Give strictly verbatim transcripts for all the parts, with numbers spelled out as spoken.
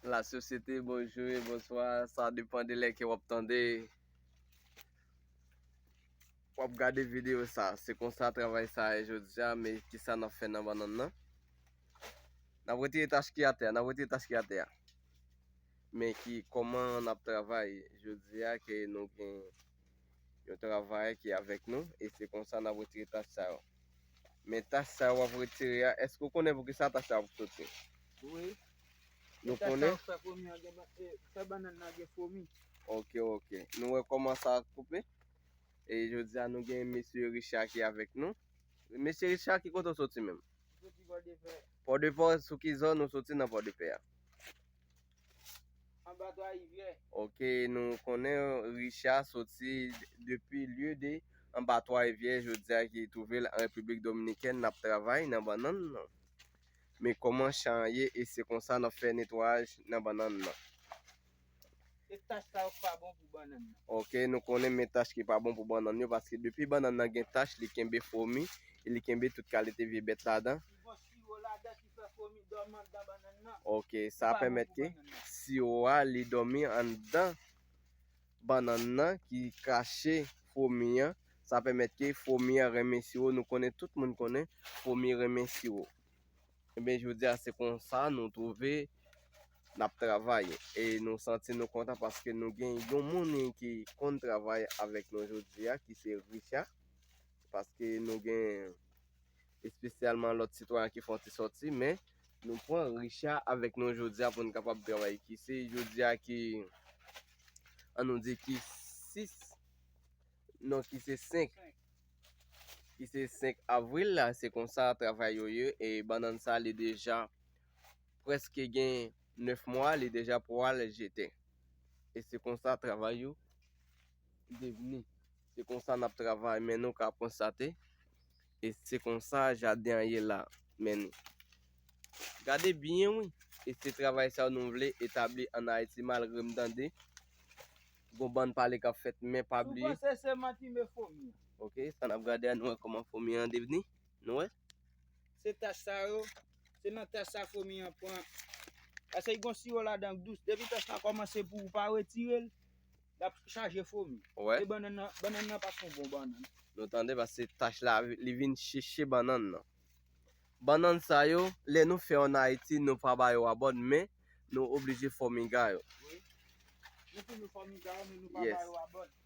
Lasosyete, bonjou e bonswa. Sa depann de lè ke w ap tande. W ap gade videyo sa. Se konsa travay sa ye jodi a, men kisa n ap fè nan bannann nan? N ap retire tach ki atè a, n ap retire tach ki atè a. Men ki, kòman n ap travay jodi a ke nou gen yon travayè ki avèk nou, e se konsa n ap retire tach sa yo. Men tach sa yo w ap retire a, èske w konnen poukisa tach sa yo ap soti? Wi. Nou konnen. Tach sa yo fè fomi an gen ba-, e, fè bannann nan gen fomi. Ok, ok. Nou wè kòman sa ap koupe? E jodi a nou gen mesye Richard ki avèk nou. Mesye Richard, ki kote w soti menm? Soti Pòdepè. Pòdepè, sou ki zòn ou soti nan Pòdepè a? Anba Twa Rivyè. Ok, nou konnen Richard soti depi lye de Anba Twa Rivyè, jodi a ki twouve l an Repiblik Dominikèn, n ap travay nan bannann nan. Men kòman chan an ye, e se konsa n ap fè netwayaj nan bannann nan. E tach sa yo pa bon pou bannann nan. Ok, nou konnen men tach ki pa bon pou bannann yo, paske depi bannann nan gen tach, li kenbe fomi, e li kenbe tout kalite vye bèt ladan. Li gon siwo ladan ki fè fomi dòmi anndan bannann nan. Ok, sa pèmèt ke siwo a, li dòmi anndan bannann nan, ki kache fomi an. Sa pèmèt ke fomi an renmen siwo. Nou konnen, tout moun konnen fomi renmen siwo. Ebyen, jodi a, se konsa nou twouve n ap travay. E nou santi nou kontan paske nou gen yon moun ki konn travay avèk nou jodi a, ki se Richard. Paske nou gen espesyalman lòt sitwayen ki fè yon ti sòti, men nou pran Richard avèk nou jodi a pou n kapab travay. Ki se jodi a ki, an nou di ki sis, non, ki se senk. Ki se senk avril la, se konsa travay yo ye, e bannann sa li deja prèske gen nèf mwa, li deja pral jete. E se konsa travay yo devni. Se konsa n ap travay, men nou ka konstate. E se konsa jaden an ye la. Men gade byen, wi. E se travay sa yo nou vle etabli ann Ayiti, malgre m tande gon bann pale k ap fèt, men pa bliye. Ou panse se manti, men fomi an. Ok, sa n ap gade a, nou wè kòman fomi an devni. Nou wè? Se tach sa yo, se nan tach sa fomi an pran. Paske gon siwo ladan k dous. Depi tach la kòmanse pou ou pa retire l, l ap chaje fomi. Wè. E bannann nan, bannann nan pa fè yon bon bannann. Nou tande, paske tach la, li vin chèche bannann nan. Bannann sa yo, lè nou fè yo ann Ayiti, nou pa ba yo abòn, men nou oblije fòmiga yo. Wi. Nou toujou fòmiga yo, men nou pa ba yo abòn.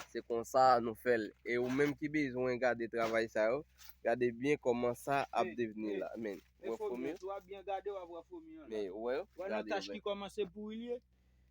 Se konsa nou fè l. E ou menm ki bezwen gade travay sa yo, gade byen kòman sa ap devni la. Men, ou wè fomi an? Tou ap byen gade, w ap wè fomi an la. Men, ou wè yo? Wè nan tach ki kòmanse pouri l ye?